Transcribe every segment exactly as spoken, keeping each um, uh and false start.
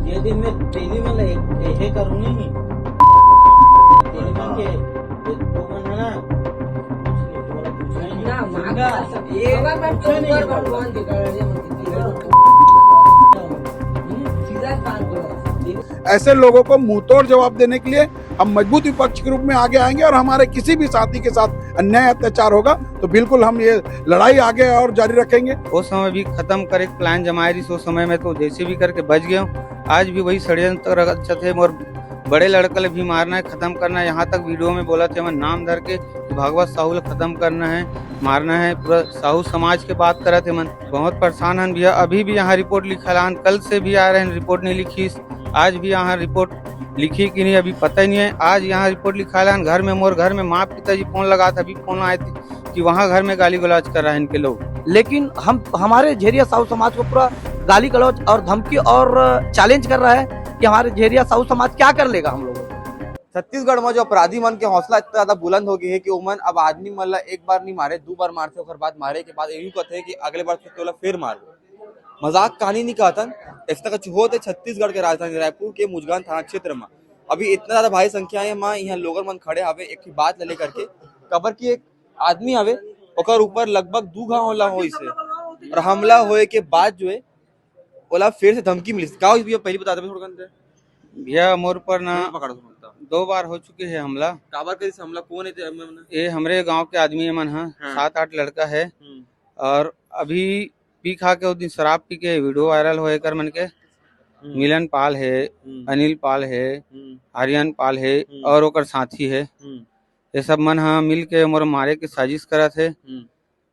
ये दिन में तेली मन ला एक, एक, एक करूँ नहीं। तेली मन के, ये दो मन है ना, कुछ नहीं, तुम्हारा कुछ नहीं। ना, माँ का सब, ये बार मैं कुछ नहीं शंकर बोला। भगवान दिखा रहे हैं, हम्म, सीधा कान को। ऐसे लोगों को मुंहतोड़ जवाब देने के लिए हम मजबूत विपक्ष के रूप में आगे आएंगे और हमारे किसी भी साथी के साथ अन्याय अत्याचार होगा तो बिल्कुल हम ये लड़ाई आगे और जारी रखेंगे। वो समय भी खत्म करे के प्लान जमाए रहिस, वो समय में तो जैसे भी करके बच गए। आज भी वही षड्यंत्र रचत हे, मोर बड़े लड़का ले भी मारना है, खत्म करना है। यहाँ तक वीडियो में बोलत हे, हमन नाम धर के कि भागवत साहू ले खत्म करना है, मारना है, पूरा साहू समाज के बात करत हे मन। बहुत परेशान हन भैया, अभी भी यहाँ रिपोर्ट लिखालान, कल से भी आ रहे हैं, रिपोर्ट नहीं लिखिस, आज भी यहाँ रिपोर्ट लिखी कि नहीं, अभी पता ही नहीं है। आज यहाँ रिपोर्ट लिखालान, घर में, मोर घर में माँ पिताजी फोन लगात, अभी फोन आए थे कि वहाँ घर में गाली गलौज कर रहा है इनके लोग। लेकिन हम, हमारे झेरिया साहू समाज को पूरा गाली गलौज और धमकी और चैलेंज कर रहा है कि हमारे झेरिया साहू समाज क्या कर लेगा हम लोगों को। छत्तीसगढ़ में जो अपराधी मन के हौसला इतना ज्यादा बुलंद हो गई है कि ओमन अब आदमी मन ला एक बार नहीं मारे, दो बार मारते, ओकर बाद मारे के बाद यही कहते हैं कि अगले बार तो तोला फिर मारबो। मजाक कहानी नहीं कहतन, ऐसा कुछ होत हे छत्तीसगढ़ के राजधानी रायपुर के मुजगन थाना क्षेत्र में। अभी इतना ज्यादा भारी संख्या में यहाँ लोगन मन खड़े हवे एक ठे बात ला लेकर के, काबर कि एक आदमी हवे, ओकर ऊपर लगभग दू घाव हमला होइस हे और हमला होए के बाद जो है ओला फिर से धमकी मिलिस। का होइस भैया, पहली बता दे थोड़ा कन दे। भैया, मोर ऊपर ना पकड़ सकता। दो बार हो चुके हैं हमला। काबर करिस हमला? कौन है ते-, हमला? ये हमरे गांव के आदमी मन ह, हाँ। सात आठ लड़का है हम्म। और अभी पी खा के, उस दिन शराब पी के वीडियो वायरल होए कर मन के, हम्म। मिलन पाल है, हम्म। अनिल पाल है, हम्म। आर्यन पाल है हम्म। और ओकर साथी है। हम्म। ये सब मन ह मिल के मोर मारे के साजिश करत हे। हम्म।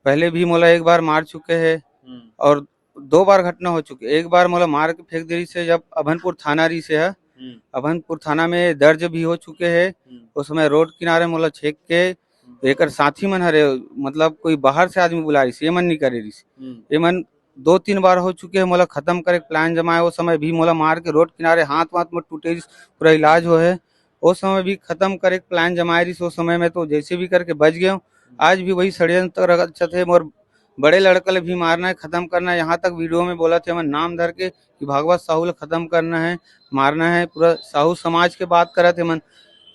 पहले भी मोला एक बार मार चुके हे हम्म। और दो बार घटना हो चुके। एक बार मोला मार के फेंक दे रहिस हे, जब अभनपुर थाना रहिस हे, हम्म। अभनपुर थाना में दर्ज भी हो चुके हे। हम्म। उस समय रोड किनारे मोला छेक के हम्म। एकर साथी मन हरे, मतलब कोई बाहर से आदमी बुला रहिस, ये मन नहीं करे रहिस। हम्म। ये मन दो तीन बार हो चुके हे, मोला खत्म करे के प्लान जमाए। वो समय भी मोला मार के रोड किनारे हाथ वाथ में टूटे रहिस, पूरा इलाज हो हे। वो समय भी खत्म करे के प्लान जमाए रहिस, वो समय में तो जैसे भी करके बच गए। आज भी वही षड्यंत्र रचत हे, मोर बड़े लड़का ले भी मारना है, खत्म करना है। यहाँ तक वीडियो में बोलत हे, हमन नाम धर के कि भागवत साहू ले खत्म करना है, मारना है, पूरा साहू समाज के बात करत हे मन।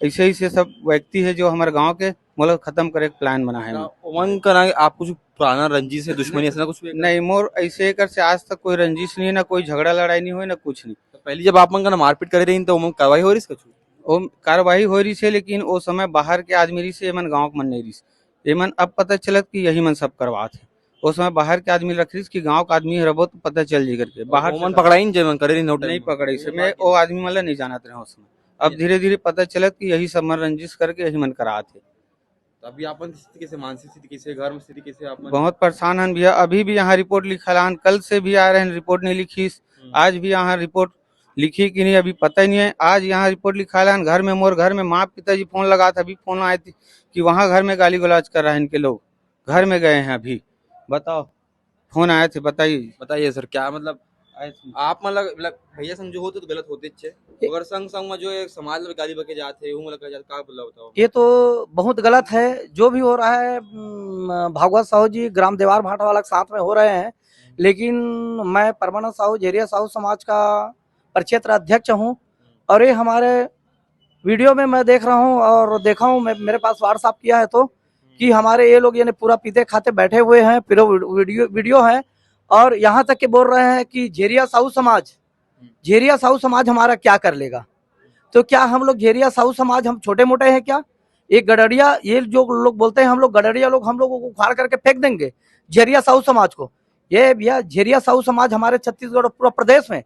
ऐसे ऐसे सब व्यक्ति है जो हमारे गांव के, मोला खत्म करे के प्लान बना है। तो ओमन का ना आप कुछ पुराना रंजिश है, दुश्मनी ऐसा कुछ भी है? नहीं, मोर ऐसे एकर से आज तक कोई रंजिश नहीं है, ना कोई झगड़ा लड़ाई नहीं हुई, ना कुछ नहीं। तो पहले जब आप मन का ना मारपीट करे रही तो ओमन कार्रवाई हो रही इसका? ओ कार्रवाई हो रही है, लेकिन ओ समय बाहर के आदमी रही से, एमन गांव के मन नहीं रही से। एमन अब पता चलत कि यही मन सब करवात है। ओ समय बाहर के आदमी रख रही कि गांव का आदमी हर बहुत पता चल जी करके बाहर ओमन से पकड़ाइन जे मन करे रही नोट नहीं पकड़े से। मैं ओ आदमी मन ला नहीं जानत रहे ओ समय। अब धीरे धीरे पता चलत कि यही सब मन रंजिश करके यही मन करात है। तो अभी आपन की स्थिति कैसे, मानसिक स्थिति कैसे, घर में स्थिति कैसे आप मन? बहुत परेशान हन भैया, अभी भी यहाँ रिपोर्ट लिखालान, कल से भी आ रहे हैं, रिपोर्ट नहीं लिखिस। हम्म। आज भी यहाँ रिपोर्ट लिखी कि नहीं, अभी पता ही नहीं है। आज यहाँ रिपोर्ट लिखालान, घर में, मोर घर में माँ पिताजी फोन लगात, अभी फोन आए थे कि वहाँ घर में गाली गलौज कर रहा है इनके लोग, घर में गए हैं अभी। बताओ, फोन आए थे, बताइए। बताइए सर, क्या मतलब आए थे। आप मतलब, मतलब भैया संग जो होते तो गलत होते अच्छे, ए- मगर संग संग में जो एक समाज में गाली बके जाते हैं, वो मतलब जाते, का मतलब बताओ? ये तो बहुत गलत है जो भी हो रहा है। उम, भागवत साहू जी ग्राम देवार भाटा वाला के साथ में हो रहे हैं, लेकिन मैं परमानंद साहू, झेरिया साहू समाज का प्रक्षेत्र अध्यक्ष हूँ और ये हमारे वीडियो में मैं देख रहा हूँ और देखा हूँ, मैं, मेरे पास WhatsApp किया है तो, कि हमारे ये लोग यानी पूरा पीते खाते बैठे हुए हैं, पूरा वीडियो, वीडियो है। और यहाँ तक के बोल रहे हैं कि झेरिया साहू समाज, झेरिया साहू समाज हमारा क्या कर लेगा? तो क्या हम लोग झेरिया साहू समाज हम छोटे मोटे हैं क्या? ये गडरिया, ये जो लोग बोलते हैं हम लोग गडरिया लोग, हम लोगों को उखाड़ करके फेंक देंगे झेरिया साहू समाज को? ये भैया, झेरिया साहू समाज हमारे छत्तीसगढ़ और पूरा प्रदेश में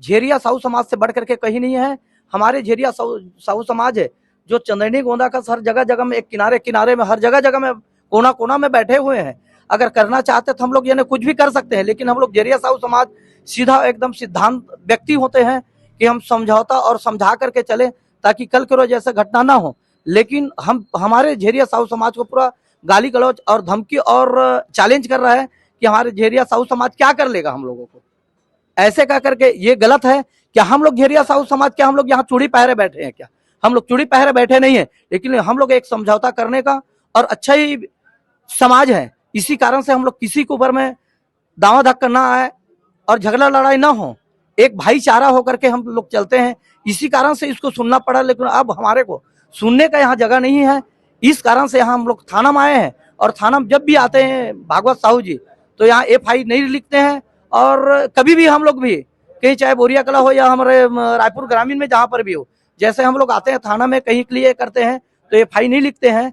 झेरिया साहू समाज से बढ़ करके कहीं नहीं है। हमारे झेरिया साहू, साहू समाज है जो चंदैनी गोंदा का हर जगह जगह में, एक किनारे किनारे में, हर जगह जगह में, कोना कोना में बैठे हुए हैं। अगर करना चाहते तो हम लोग यानी कुछ भी कर सकते हैं, लेकिन हम लोग झेरिया साहू समाज सीधा एकदम सिद्धांत व्यक्ति होते हैं कि हम समझौता और समझा करके चले, ताकि कल के रोज ऐसा घटना ना हो। लेकिन हम, हमारे झेरिया साहू समाज को पूरा गाली गलौज और धमकी और चैलेंज कर रहा है कि हमारे झेरिया साहू समाज क्या कर लेगा हम लोगों को। ऐसे कह करके ये गलत है। क्या हम लोग झेरिया साहू समाज, क्या हम लोग यहाँ चूड़ी पहरे बैठे हैं क्या? हम लोग चूड़ी पहरे बैठे नहीं है, लेकिन हम लोग एक समझौता करने का और अच्छा ही समाज है। इसी कारण से हम लोग किसी के ऊपर में दावा धक्का ना आए और झगड़ा लड़ाई ना हो, एक भाईचारा होकर के हम लोग चलते हैं। इसी कारण से इसको सुनना पड़ा, लेकिन अब हमारे को सुनने का यहाँ जगह नहीं है। इस कारण से यहाँ हम लोग थाना में आए हैं, और थाना में जब भी आते हैं भागवत साहू जी, तो यहाँ एफ आई नहीं लिखते हैं। और कभी भी हम लोग भी कहीं, चाहे बोरिया कला हो या हमारे, अम, रायपुर ग्रामीण में जहाँ पर भी हो, जैसे हम लोग आते हैं थाना में कहीं के लिए करते हैं, तो एफ आई नहीं लिखते हैं।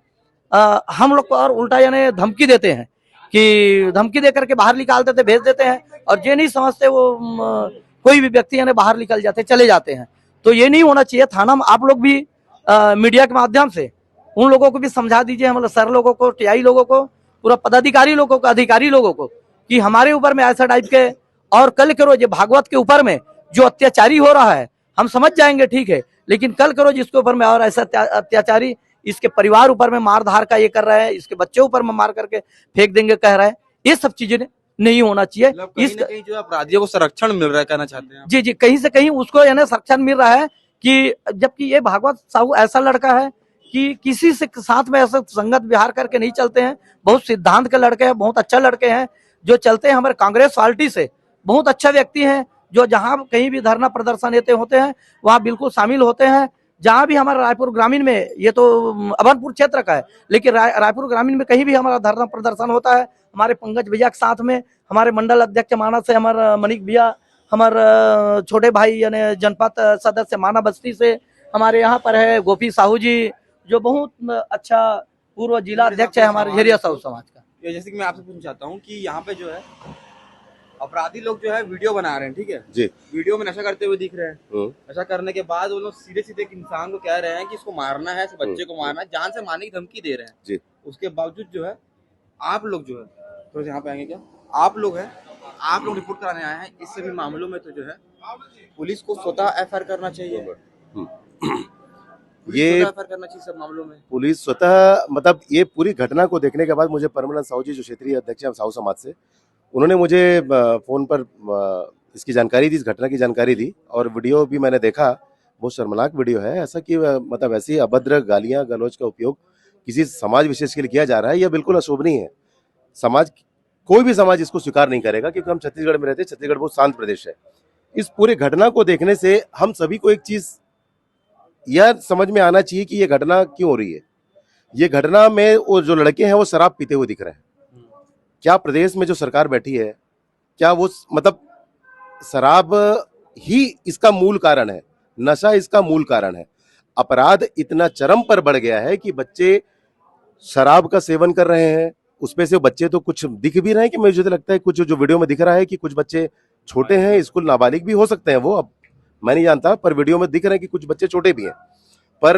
अ, हम लोग को और उल्टा यानी धमकी देते हैं कि धमकी दे करके बाहर निकाल देते, भेज देते हैं, और ये नहीं समझते वो, अम, कोई भी व्यक्ति यानी बाहर निकल जाते, चले जाते हैं। तो ये नहीं होना चाहिए। थाना में आप लोग भी, अ, मीडिया के माध्यम से उन लोगों को भी समझा दीजिए, हमारे सर लोगों को, टी आई लोगों को, पूरा पदाधिकारी लोगों को, अधिकारी लोगों को, कि हमारे ऊपर में ऐसा टाइप के, और कल के रोज ये भागवत के ऊपर में जो अत्याचारी हो रहा है, हम समझ जाएंगे, ठीक है, लेकिन कल के रोज इसके ऊपर में और ऐसा अत्या-, अत्याचारी इसके परिवार ऊपर में मार धार का ये कर रहा है, इसके बच्चे ऊपर में मार करके फेंक देंगे कह रहा है, ये सब चीजें नहीं होना चाहिए। मतलब कहीं इस ना कहीं जो अपराधियों को संरक्षण मिल रहा है, कहना चाहते हैं आप? जी जी, कहीं से कहीं उसको यानी संरक्षण मिल रहा है कि, जबकि ये भागवत साहू ऐसा लड़का है कि किसी से साथ में ऐसा संगत व्यवहार करके नहीं चलते हैं, बहुत सिद्धांत के लड़के हैं, बहुत अच्छा लड़के हैं, जो चलते हैं हमारे कांग्रेस पार्टी से, बहुत अच्छा व्यक्ति है, जो जहाँ कहीं भी धरना प्रदर्शन येते होते हैं, वहाँ बिल्कुल शामिल होते हैं। जहाँ भी हमारे रायपुर ग्रामीण में, ये तो अभनपुर क्षेत्र का है, लेकिन राय-, रायपुर ग्रामीण में कहीं भी हमारा धरना प्रदर्शन होता है, हमारे पंकज भैया के साथ में, हमारे मंडल अध्यक्ष मानस है, हमारे मणिक भैया, हमारे, अ, छोटे भाई यानी जनपद, अ, सदस्य माना बस्ती से, हमारे यहाँ पर है गोपी साहू जी, जो बहुत, अ, अच्छा पूर्व जिला अध्यक्ष है हमारे झेरिया साहू समाज का। ये जैसे कि मैं आपसे पूछना चाहता हूँ कि यहाँ पे जो है अपराधी लोग जो है वीडियो बना रहे हैं, ठीक है? जी। वीडियो में नशा करते हुए दिख रहे हैं। हम्म। नशा करने के बाद वो लोग सीधे सीधे एक इंसान को कह रहे हैं कि इसको मारना है, इस बच्चे को मारना है, जान से मारने की धमकी दे रहे हैं। जी। उसके बावजूद जो है आप लोग जो है, थोड़ा सा यहाँ पे आएंगे क्या, आप लोग हैं, आप लोग रिपोर्ट कराने आए हैं इस सभी मामलों में, तो जो है पुलिस को स्वतः एफ आई आर करना चाहिए। हम्म। पुलिस ये स्वतः एफ आई आर करना चाहिए सब मामलों में। पुलिस स्वतः, मतलब, ये पूरी घटना को देखने के बाद मुझे परमानंद साहू जी, जो क्षेत्रीय अध्यक्ष हैं साहू समाज से, उन्होंने मुझे, अ, फोन पर, अ, इसकी जानकारी दी, इस घटना की जानकारी दी, और वीडियो भी मैंने देखा। बहुत शर्मनाक वीडियो है। ऐसा कि, अ, मतलब, ऐसी अभद्र गालियां गलौज का उपयोग किसी समाज विशेष के लिए किया जा रहा है, यह बिल्कुल अशोभनीय है। समाज, कोई भी समाज इसको स्वीकार नहीं करेगा, क्योंकि हम छत्तीसगढ़ में रहते हैं। छत्तीसगढ़ बहुत शांत प्रदेश है। इस पूरी घटना को देखने से हम सभी को एक चीज यह समझ में आना चाहिए कि ये घटना क्यों हो रही है। ये घटना में वो जो लड़के हैं, वो शराब पीते हुए दिख रहे हैं। क्या प्रदेश में जो सरकार बैठी है, क्या वो स-, मतलब, शराब ही इसका मूल कारण है, नशा इसका मूल कारण है? अपराध इतना चरम पर बढ़ गया है कि बच्चे शराब का सेवन कर रहे हैं। उसमें से बच्चे तो कुछ दिख भी रहे हैं कि मुझे तो लगता है कुछ जो वीडियो में दिख रहा है कि कुछ बच्चे छोटे हैं, स्कूल नाबालिग भी हो सकते हैं वो, अब मैं नहीं जानता, पर वीडियो में दिख रहे हैं कि कुछ बच्चे छोटे भी हैं। पर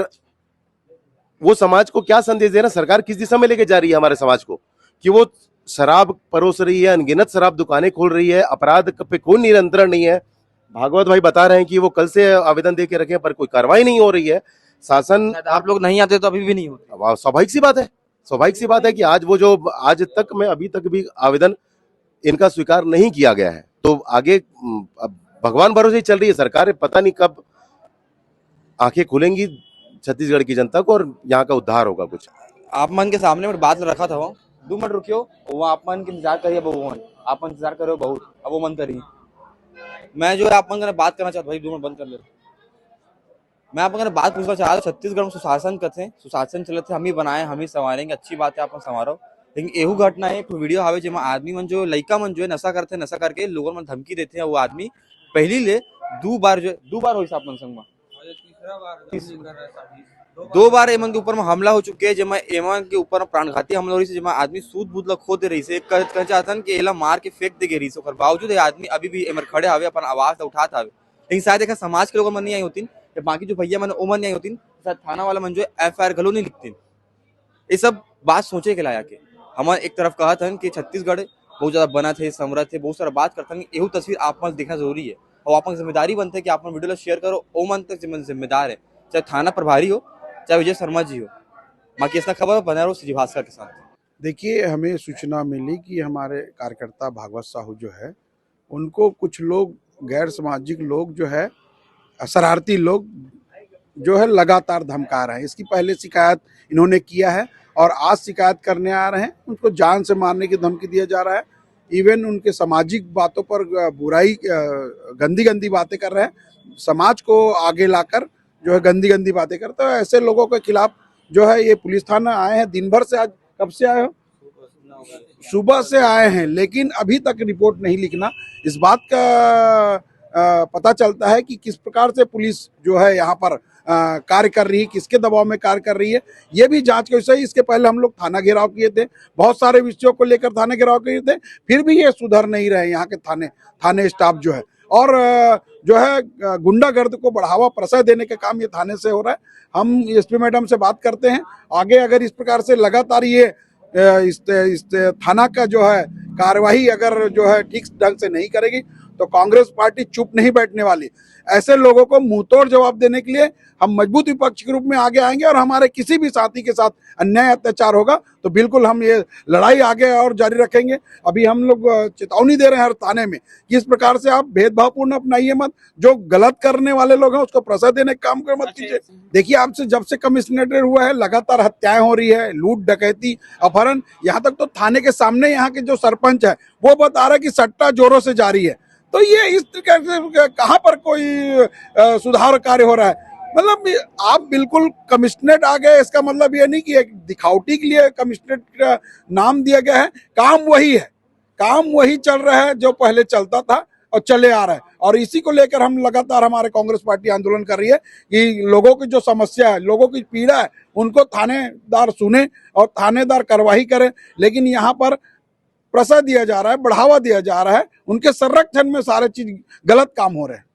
वो समाज को क्या संदेश दे रहे हैं, सरकार किस दिशा में लेके जा रही है हमारे समाज को, कि वो शराब परोस रही है, अनगिनत शराब दुकानें खोल रही है, अपराध क-, पे कोई नियंत्रण नहीं है। भागवत भाई बता रहे हैं कि वो कल से आवेदन दे के रखे हैं, पर कोई कार्रवाई नहीं हो रही है। शासन शायद आप लोग नहीं आते तो अभी भी नहीं होते। अब स्वाभाविक सी बात है, स्वाभाविक सी बात है कि आज वो जो, आज तक में, अभी तक भी आवेदन इनका स्वीकार नहीं किया गया है। तो आगे, उम, अब भगवान भरोसे ही चल रही है सरकार, पता नहीं कब आंखें खुलेंगी छत्तीसगढ़ की जनता को और यहाँ का उद्धार होगा कुछ। आप मन के सामने में बात रखा था वो, दो मिनट रुकियो, वो आप मन के इंतजार करिए, अब वो मन, आप मन इंतजार करो बहुत, अब वो मन करिए। मैं जो है आप मन के बात करना चाहता भाई, दो मिनट बंद कर ले। मैं आप मन के बात पूछना चाहता हूँ, छत्तीसगढ़ में सुशासन कथे, सुशासन चलत है, हम ही बनाए, हम ही संवारेंगे, अच्छी बात है, आप मन संवारो। लेकिन एहू घटना है, एक ठो वीडियो हावे, जेमा आदमी मन जो, लइका मन जो है नशा करते, नशा करके लोगों मन धमकी देते हैं, वो आदमी पहली ले दो बार जो, दो बार होइस आप मन संग में, दो बार एमन के ऊपर में हमला हो चुके हैं, जेमा एमन के ऊपर में प्राणघाती हमला हो रही है, जेमा आदमी सूद बूद ला खो दे रही से, कह, कह चाहतन कि एला मार के फेंक दे गे रही से, ओकर बावजूद ये आदमी अभी भी एमर खड़े हावे, अपन आवाज ला उठात हावे। लेकिन शायद एक समाज के लोग मन नहीं आई होतीन, या बाकी जो भैया मन ओमन नहीं आई होतीन, शायद थाना वाला मन जो एफ आई आर घलो नहीं लिखतीन। ये सब बात सोचे के लायक है। हमन एक तरफ कहत हन कि छत्तीसगढ़ बहुत ज्यादा बनत है, संवरत है, बहुत सारा बात करत हन, एहू तस्वीर आप मन देखना जरूरी है। और आप मन के जिम्मेदारी बनते है कि आप मन वीडियो ला शेयर करो, ओ मन तक जिम्मे-, जिम्मेदार है, चाहे थाना प्रभारी हो, चाहे विजय शर्मा जी हो। बाकी ऐसा खबर बना रहो सीजी भास्कर के साथ। देखिए, हमें सूचना मिली कि हमारे कार्यकर्ता भागवत साहू जो है, उनको कुछ लोग, गैर सामाजिक लोग जो है, शरारती लोग जो है, लगातार धमका रहे हैं। इसकी पहले शिकायत इन्होंने किया है और आज शिकायत करने आ रहे हैं। उनको जान से मारने की धमकी दिया जा रहा है। इवन उनके सामाजिक बातों पर बुराई, गंदी गंदी बातें कर रहे हैं, समाज को आगे लाकर जो है गंदी गंदी बातें करते हैं। ऐसे लोगों के खिलाफ जो है ये पुलिस थाना आए हैं। दिन भर से, आज कब से आए हो? सुबह से आए हैं, लेकिन अभी तक रिपोर्ट नहीं लिखना। इस बात का पता चलता है कि किस प्रकार से पुलिस जो है यहाँ पर कार्य कर रही है, किसके दबाव में कार्य कर रही है, ये भी जांच का विषय। इसके पहले हम लोग थाना घेराव किए थे, बहुत सारे विषयों को लेकर थाना घेराव किए थे, फिर भी ये सुधर नहीं रहे यहाँ के थाने थाने स्टाफ जो है। और जो है गुंडागर्द को बढ़ावा, प्रश्रय देने का काम ये थाने से हो रहा है। हम एसपी मैडम से बात करते हैं, आगे अगर इस प्रकार से लगातार ये इस, इस थाना का जो है कार्यवाही अगर जो है ठीक ढंग से नहीं करेगी तो कांग्रेस पार्टी चुप नहीं बैठने वाली। ऐसे लोगों को मुंहतोड़ जवाब देने के लिए हम मजबूत विपक्ष के रूप में आगे आएंगे और हमारे किसी भी साथी के साथ अन्याय अत्याचार होगा तो बिल्कुल हम ये लड़ाई आगे और जारी रखेंगे। अभी हम लोग चेतावनी दे रहे हैं हर थाने में कि इस प्रकार से आप भेदभावपूर्ण अपनाइए मत, जो गलत करने वाले लोग हैं उसको प्रश्रय देने का काम कर मत कीजिए। देखिए, आपसे जब से कमिश्नरेट हुआ है लगातार हत्याएं हो रही है, लूट डकैती, अपहरण, यहाँ तक तो थाने के सामने यहाँ के जो सरपंच है वो बता रहा है कि सट्टा जोरों से जारी है। तो ये इस तरीके से कहाँ पर कोई सुधार कार्य हो रहा है? मतलब आप बिल्कुल कमिश्नरेट आ गए, इसका मतलब ये नहीं कि एक दिखावटी के लिए कमिश्नरेट का नाम दिया गया है। काम वही है, काम वही चल रहा है जो पहले चलता था और चले आ रहा है। और इसी को लेकर हम लगातार, हमारे कांग्रेस पार्टी आंदोलन कर रही है कि लोगों की जो समस्या है, लोगों की पीड़ा है, उनको थानेदार सुने और थानेदार कार्रवाई करें। लेकिन यहाँ पर प्रश्रय दिया जा रहा है, बढ़ावा दिया जा रहा है, उनके संरक्षण में सारे चीज गलत काम हो रहे हैं।